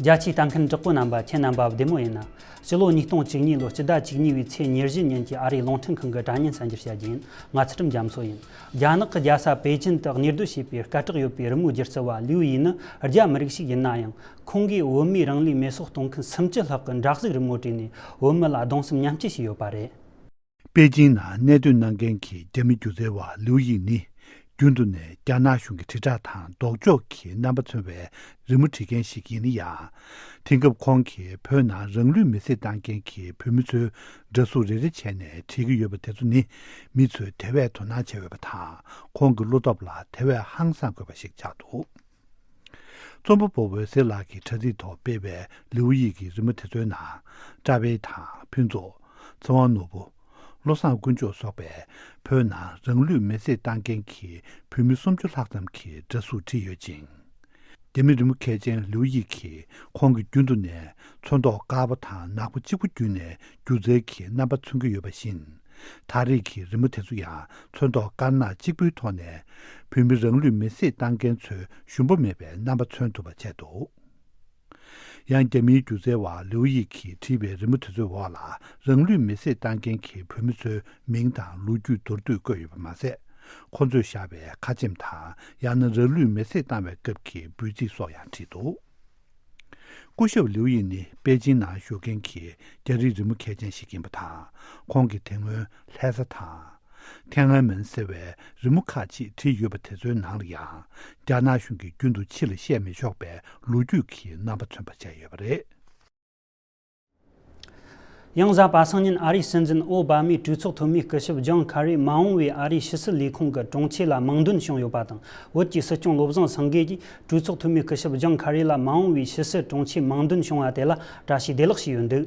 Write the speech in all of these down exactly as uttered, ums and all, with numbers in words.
རྒྱ་ཆེའི་ལྟ་མཁན་གྲོགས་པོ་རྣམ་པ། ཁྱེད་རྣམ་པ་བདེ་མོ་ཡིན་ན། ཕྱི་ལོ་ཉིས་སྟོང་བཅུ་གཉིས་ལོའི་སྤྱི་ཟླ་བཅུ་གཉིས་པའི་ཚེས་ཉེར་བཞི་ཉིན་གྱི་ཨ་རིའི་རླུང་འཕྲིན་ཁང་གི་དྲ་བརྙན་གསར་འགྱུར་བཤད་རྒྱུ་ཡིན། ང་ཚུལ་ཁྲིམས་རྒྱ་མཚོ་ཡིན། རྒྱ་ནག་གི་རྒྱལ་ས་པེ་ཅིན་དུ་གཉེར་སྡོད་བྱས་པའི་སྐད་གྲགས་ཡོད་པའི་རི་མོའི་སྒྱུ་རྩལ་བ་ལིའུ་ཡི་ནི་རྒྱ་མི་རིགས་ཤིག་ཡིན་ན་ཡང་། ཁོང་གིས་བོད་མིའི་རང་ལུས་མེ་སྲེག་གཏོང་མཁན་སུམ་ཅུ་ལྷག་གི་འདྲ་གཟུགས་རི་མོ་བྲིས་ནས་བོད་མི་ལ་གདུང་སེམས་མཉམ་སྐྱེད་བྱས་ཡོད་པ་རེད། པེ་ཅིང་ནང་གནས་སྡོད་གནང་མཁན་གྱི་རྒྱ་མི་སྒྱུ་རྩལ་བ་ལིའུ་ཡི་ནི། རྒྱུན་དུ་ནས་རྒྱ་ནག་གཞུང་གི་དྲིལ་བསྒྲགས་དང་ལྡོག་ཕྱོགས་ཀྱི་རྣམ་པ་མཚོན་པའི་རི་མོ་འབྲི་མཁན་ཞིག་ཡིན་ན་ཡང་། དེང་སྐབས་ཁོང་གིས་བོད་ནང་རང་ལུས་མེ་བསྲེགས་བཏང་མཁན་གྱི་བོད་མི་ཚོའི་འདྲ་གཟུགས་རེ་རེ་བྱས་ནས་བྲིས་ཀྱི་ཡོད་པ་དེ་ཚོ་ནི། མི་ཚོས་དེ་བས་དོ་སྣང་བྱས་ཡོད་པ་དང་། ཁོང་གི་བློ་སྟོབས་ལ་དེ་བས་ཧང་སངས་དགོས་པ་ཞིག་ཆགས་འདུག་རྩོམ་པ་པོ་འོད་ཟེར་ལགས་ཀྱི་དྲ་ཚིགས་ཐོག་སྤེལ་བའི་ལིའུ་ཡི་གི་རི་མོ་དེ་ཚོའི་ནང་། ཀྲ་ཝེ་དང་ཕུན་ཚོགས། ཚེ་དབང་ནོར་བུ། བློ་བཟང་དཀོན་མཆོག་སོགས་པས་བོད་ནང་རང་ལུས་མེ་བསྲེགས་བཏང་མཁན་གྱི་བོད་མི་སུམ་ཅུ་ལྷག་ཙམ་གྱི་འདྲ་གཟུགས་བྲིས་ཡོད་ཅིང་། རྒྱ་མི་རི་མོ་མཁས་ཅན་ལིའུ་ཡི་གིས་ཁོང་གིས་རྒྱུན་དུ་ནས་ཚོན་མདོག་དཀར་པོ་དང་ནག་པོ་གཅིག་པུ་བརྒྱུད་ནས་སྒྱུ་རྩལ་གྱི་རྣམ་པ་མཚོན་གྱི་ཡོད་པ་བཞིན། ད་རེས་ཀྱི་རི་མོ་དེ་ཚོ་ཡང་ཚོན་མདོག་དཀར་ནག་གཅིག་པུའི་ཐོག་ནས་བོད་མི་རང་ལུས་མེ་བསྲེགས་བཏང་མཁན་ཚོའི་ཞུམ་པ་མེད་པའི་རྣམ་པ་མཚོན་ཐུབ་པ་བྱས་འདུག་ཡང་རྒྱ་མིའི་སྒྱུ་རྩལ་བ་ལིའུ་ཡི་གིས་བྲིས་པའི་རི་མོ་དེ་ཚོའི་འོག་ལ་རང་ལུས་མེ་བསྲེགས་བཏང་མཁན་གྱི་བོད་མི་ཚོའི་མིང་དང་ལོ་རྒྱུས་མདོར་བསྡུས་བཀོད་ཡོད་པ་མ་ཟད། ཁོ་ཚོས་བཞག་པའི་ཁ་ཆེམས་དང་། ཡང་ན་རང་ལུས་མེ་བསྲེགས་བཏང་བའི་སྐབས་ཀྱི་འབོད་ཚིག་སོགས་ཡང་བྲིས་འདུག་སྐུ་ཞབས་ལིའུ་ཡི་ནི་པེ་ཅིན་ནང་བཞུགས་མཁན་གྱི་རྒྱ་རིགས་རི་མོ་མཁས་ཅན་ཞིག་ཡིན་པ་དང་། ཁོང་གིས་དེ་སྔོན་ལྷ་ས་དང་། 天安门 ཟེར་བའི་རི་མོ་ཁག་ཅིག་བྲིས་ཡོད་པ་དེ་ཚོའི་ནང་ལ་ཡང་། རྒྱ་ནག་གཞུང་གིས་རྒྱུན་དུ་ཕྱི་ལ་བཤད་མི་ཆོག་པའི་ལོ་རྒྱུས་ཀྱི་རྣམ་པ་མཚོན་པ་བྱས་ཡོད་པ་རེད། ཡང་གཟའ་པ་སངས་ཉིན་ཨ་རིའི་སྲིད་འཛིན་ཨོ་བྷ་མས་གྲོས་ཚོགས་འཐུས་མི་སྐུ་ཞབས་ཇོན་ཁ་རི་མ་འོངས་པའི་ཨ་རིའི་ཕྱི་སྲིད་ལས་ཁུངས་ཀྱི་དྲུང་ཆེ་ལ་མིང་འདོན་བྱུང་ཡོད་པ་དང་། བོད་ཀྱི་སྲིད་སྐྱོང་བློ་བཟང་སེང་གེ་གིས་གྲོས་ཚོགས་འཐུས་མི་སྐུ་ཞབས་ཇོན་ཁ་རི་ལ་མ་འོངས་པའི་ཕྱི་སྲིད་དྲུང་ཆེ་མིང་འདོན་བྱུང་བ་དེ་ལ་བཀྲ་ཤིས་བདེ་ལེགས་ཞུས་ཡོད་འདུག་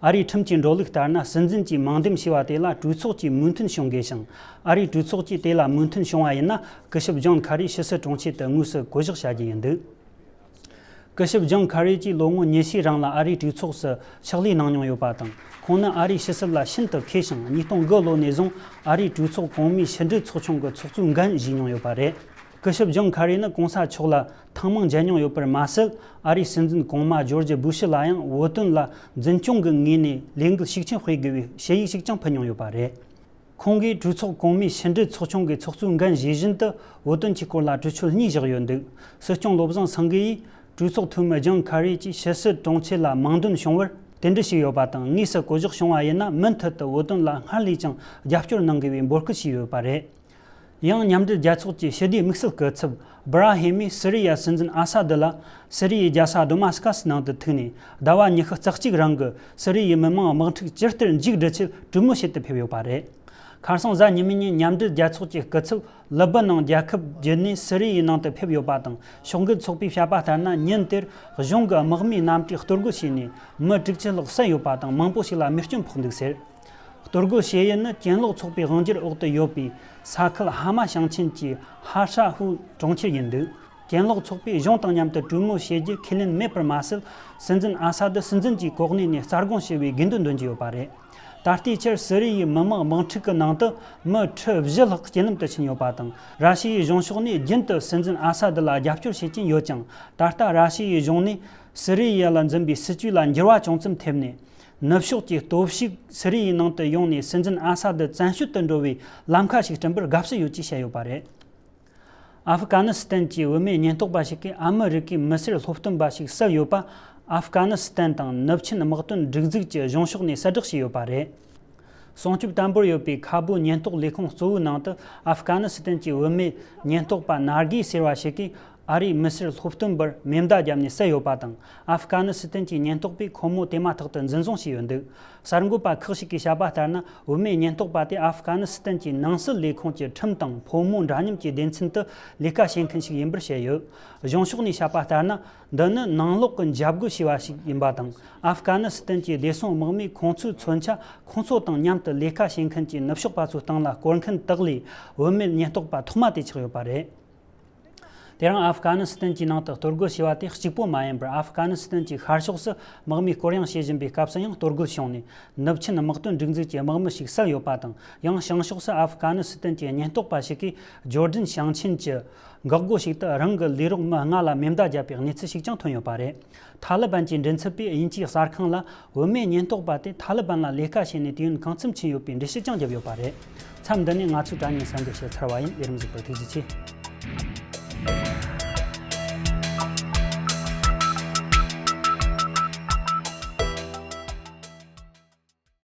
ཨ་རིའི་ཁྲིམས་ཀྱི་འགྲོ་ལུགས་ལྟར་ན། སྲིད་འཛིན་གྱིས་མིང་འདེམས་བྱས་པ་དེ་ལ་གྲོས་ཚོགས་ཀྱིས་མོས་མཐུན་བྱུང་དགོས་ཤིང་། ཨ་རིའི་གྲོས་ཚོགས་ཀྱིས་དེ་ལ་མོས་མཐུན་བྱུང་བ་ཡིན་ན། སྐུ་ཞབས་ཇོན་ཁ་རི་ཕྱི་སྲིད་དྲུང་ཆེ་དུ་དངོས་སུ་བསྐོ་གཞག་བྱ་རྒྱུ་ཡིན་འདུག་སྐུ་ཞབས་ཇོན་ཁ་རི་གྱིས་ལོ་ངོ་ཉི་ཤུའི་རིང་ལ་ཨ་རིའི་གྲོས་ཚོགས་སུ་ཕྱག་ལས་གནང་མྱོང་ཡོད་པ་དང་། ཁོང་ནི་ཨ་རིའི་ཕྱི་སྲིད་ལ་ཤིན་ཏུ་མཁས་ཤིང་། ཉིས་སྟོང་དགུ་ལོ་ནས་བཟུང་ཨ་རིའི་གྲོས་ཚོགས་གོང་མའི་ཕྱི་འབྲེལ་ཚོགས་ཆུང་གི་ཚོགས་གཙོའི་འགན་བཞེས་མྱོང་ཡོད་པ་རེད། སྐུ་ཞབས་ཇོན་ཁ་རི་ནི་གོང་ས་མཆོག་ལ་ཐེངས་མང་མཇལ་མྱོང་ཡོད་པར་མ་ཟད། ཨ་རིའི་སྲིད་འཛིན་གོང་མ་ཇོར་ཇི་བུ་ཤི་ལ་ཡང་བོད་དོན་ལ་འཛིན་སྐྱོང་གི་ངོས་ནས་ལས་འགུལ་ཤུགས་ཆེན་སྤེལ་དགོས་པའི་ཞུ་ཡིག་ཞིག་ཀྱང་ཕུལ་མྱོང་ཡོད་པ་རེད། ཁོང་གིས་གྲོས་ཚོགས་གོང་མའི་ཕྱི་འབྲེལ་ཚོགས་ཆུང་གི་ཚོགས་གཙོའི་འགན་བཞེས་བཞིན་དུ་བོད་དོན་གྱི་སྐོར་ལ་གྲོས་ཆོད་གཉིས་བཞག་ཡོད་འདུག་སྲིད་སྐྱོང་བློ་བཟང་སེང་གེ་ཡིས་གྲོས་ཚོགས་འཐུས་མི་ཇོན་ཁ་རི་གྱིས་ཕྱི་སྲིད་དྲུང་ཆེ་ལ་མིང་འདོན་བྱུང་བར་རྟེན་འབྲེལ་ཞུས་ཡོད་པ་དང་། དངོས་སུ་བསྐོ་གཞག་བྱུང་བ་ཡིན་ན། མུ་མཐུད་དུ་བོད་དོན་ལ་སྔར་ལས་ཀྱང་རྒྱབ་སྐྱོར་གནང་དགོས་པའི་འབོད་སྐུལ་བྱས་ཡོད་པ་རེད། ཡང་མཉམ་འབྲེལ་རྒྱལ་ཚོགས་ཀྱི་ཞི་བདེའི་དམིགས་བསལ་སྐུ་ཚབ་བྷ་ར་ཧེ་མས་སི་རི་ཡའི་སྲིད་འཛིན་ཨ་ས་དི་ལ་སི་རི་ཡའི་རྒྱལ་ས་ཌོ་མ་སི་ཀ་སི་ནང་དུ་ཐུག་ནས། ཟླ་བ་ཉི་ཤུ་རྩ་གཅིག་རིང་གི་སི་རི་ཡའི་མི་དམངས་དམག་འཁྲུག་ཇི་ལྟར་མཇུག་སྒྲིལ་ཆེད་གྲོས་མོལ་བྱེད་དུ་ཕེབས་ཡོད་པ་རེད། ཁ་སང་གཟའ་ཉི་མའི་ཉིན་མཉམ་འབྲེལ་རྒྱལ་ཚོགས་ཀྱི་སྐུ་ཚབ་ལི་པི་ནང་རྒྱལ་ཁབ་བརྒྱུད་ནས་སི་རི་ཡའི་ནང་དུ་ཕེབས་ཡོད་པ་དང་། ཕྱོགས་འགལ་ཚོགས་པས་བཤད་པ་ལྟར་ན། ཉིན་དེར་གཞུང་གི་དམག་མིའི་གནམ་གྲུས་གཏོར་རྒོལ་བྱས་ནས་མི་དྲུག་ཅུ་ལྷག་བསད་ཡོད་པ་དང་། མང་པོ་ཞིག་ལ་རྨས་སྐྱོན་ཕོག་འདུག་ཟེར། གཏོར་རྒོལ་བྱེད་ཡུལ་ནི་གྱེན་ལོག་ཚོགས་པའི་དབང་སྒྱུར་འོག་ཏུ་ཡོད་པའི་ས་ཁུལ་ཧ་མ་ཞིང་ཆེན་གྱི་ཧ་ཧྲ་ཧུའུ་གྲོང་ཁྱེར་ཡིན་འདུག་གྱེན་ལོག་ཚོགས་པས་གཞུང་དང་མཉམ་དུ་གྲོས་མོལ་བྱེད་རྒྱུ་ཁས་ལེན་མེད་པར་མ་ཟད། སྲིད་འཛིན་ཨ་ས་དི་སྲིད་འཛིན་གྱི་གོ་གནས་ནས་རྩ་དགོངས་ཞུ་བའི་དགོས་འདུན་འདོན་གྱི་ཡོད་པ་རེད། ད་ལྟའི་ཆར་སི་རི་ཡའི་མི་དམངས་དམག་འཁྲུག་གི་ནང་དུ་མི་ཁྲི་བཞི་ལྷག་རྐྱེན་ལམ་དུ་ཕྱིན་ཡོད་པ་དང་། ར་ཤི་ཡའི་གཞུང་ཕྱོགས་ནས་རྒྱུན་དུ་སྲིད་འཛིན་ཨ་ས་དི་ལ་རྒྱབ་སྐྱོར་བྱེད་ཀྱིན་ཡོད་ཀྱང་། ད་ལྟ་ར་ཤི་ཡའི་གཞུང་ནས་སི་རི་ཡ་ལ་འཛིན་པའི་སྲིད་ཇུས་ལ་འགྱུར་བ་ཅུང་ཙམ་ཐེབས་ནས། ནུབ་ཕྱོགས་ཀྱི་སྟོབས་ཤུགས་སི་རི་ཡའི་ནང་དུ་ཡོང་ནས། སྲིད་འཛིན་ཨ་ས་དི་བཙན་བྱོལ་དུ་འགྲོ་བའི་ལམ་ཁ་ཞིག་བསྐྲུན་པར་དགའ་བསུ་ཡོད་ཅེས་བཤད་ཡོད་པ་རེད། ཨབ་གྷ་ནི་སི་ཐན་གྱི་བུད་མེད་ཉེན་རྟོག་པ་ཞིག་གིས་ཨ་མི་རི་ཀའི་མི་སེར་སློབ་སྟོན་པ་ཞིག་བསད་ཡོད་པ། ཨབ་གྷ་ནི་སི་ཐན་དང་ནུབ་ཆིན་དམག་དོན་སྒྲིག་འཛུགས་ཀྱི་གཞུང་ཕྱོགས་ནས་གསལ་བསྒྲགས་བྱས་ཡོད་པ་རེད། སྲུང་སྐྱོབ་དམ་པོར་ཡོད་པའི་ཁ་བོ་ཉེན་རྟོག་ལས་ཁུངས་གཙོ་བོའི་ནང་དུ། ཨབ་གྷ་ནི་སི་ཐན་གྱི་བུད་མེད་ཉེན་རྟོག་པ་ནར་གི་ཟེར་བ་ཞིག་གིས། ཨ་རིའི་མི་སེར་སློབ་སྟོན་པར་མེ་མདའ་བརྒྱབ་ནས་བསད་ཡོད་པ་དང་། ཨབ་གྷ་ནི་སི་ཐན་གྱི་ཉེན་རྟོག་པས་ཁོ་མོ་དེ་མ་ཐག་ཏུ་འཛིན་བཟུང་བྱས་ཡོད་འདུག་གསར་འགོད་པ་ཁག་ཅིག་གིས་བཤད་པ་ལྟར་ན། བུད་མེད་ཉེན་རྟོག་པ་དེ་ཨབ་གྷ་ནི་སི་ཐན་གྱི་ནང་སྲིད་ལས་ཁུངས་ཀྱི་ཁྲིམས་དང་ཕོ་མོ་འདྲ་མཉམ་གྱི་སྡེ་ཚན་དུ་ལས་ཀ་བྱེད་མཁན་ཞིག་ཡིན་པར་བཤད་ཡོད། གཞུང་ཕྱོགས་ནས་བཤད་པ་ལྟར་ན། འདི་ནི་ནང་ལོགས་ཀྱི་འཇབ་རྒོལ་བྱས་པ་ཞིག་ཡིན་པ་དང་། ཨབ་གྷ་ནི་སི་ཐན་གྱི་བདེ་སྲུང་དམག་མིས་ཁོང་ཚོའི་མཚོན་ཆ་ཁོང་ཚོ་དང་མཉམ་དུ་ལས་ཀ་བྱེད་མཁན་གྱི་ནུབ་ཕྱོགས་པ་ཚོའི་སྟེང་ལ་བསྐོར་མཁན་དག་ལས། བུད་མེད་ཉེན་རྟོག་པ་ཐོག་མ་དེ་ཆགས་ཡོད་པ་རེད། དེ་རིང་ཨ་ཧྥི་གྷ་ནི་སི་ཐན་གྱི་ནང་དུ་གཏོར་རྒོལ་བྱས་པ་དེ་གཅིག་པོ་མ་ཡིན་པར། ཨ་ཧྥི་གྷ་ནི་སི་ཐན་གྱི་ཤར་ཕྱོགས་སུ་དམག་མིས་སྐོར་གཡེང་བྱེད་བཞིན་པའི་སྐབས་སུ་ཡང་གཏོར་རྒོལ་བྱུང་ནས། ནུབ་ཆིངས་དམག་དོན་སྒྲིག་འཛུགས་ཀྱི་དམག་མི་ཞིག་བསད་ཡོད་པ་དང་། ཡང་བྱང་ཕྱོགས་སུ་ཨ་ཧྥི་གྷ་ནི་སི་ཐན་གྱི་ཉེན་རྟོག་པ་ཞིག་གིས་ཇོར་ཌན་ཞིང་ཆེན་གྱི་འགག་སྒོ་ཞིག་ཏུ་རང་གི་ལས་རོགས་མི་ལྔ་ལ་མེ་མདའ་བརྒྱབ་པའི་གནས་ཚུལ་ཞིག་ཀྱང་ཐོན་ཡོད་པ་རེད། ཐ་ལི་བན་གྱི་མགྲིན་ཚབ་པས་དབྱིན་ཇིའི་གསར་ཁང་ལ། བུད་མེད་ཉེན་རྟོག་པ་དེ་ཐ་ལི་བན་ལ་ལས་ཀ་བྱས་ནས་དུས་ཡུན་གང་འཚམ་ཕྱིན་ཡོད་པའི་འགྲེལ་བཤད་ཀྱང་བརྒྱབ་ཡོད་པ་རེད། མཚམས་འདི་ནས་ང་ཚོའི་དྲ་བརྙན་གསན་འདོད་བྱེད་ཚར་བ་ཡིན། ལས་རིམ་གཟིགས་པར་ཐུགས་རྗེ་ཆེ།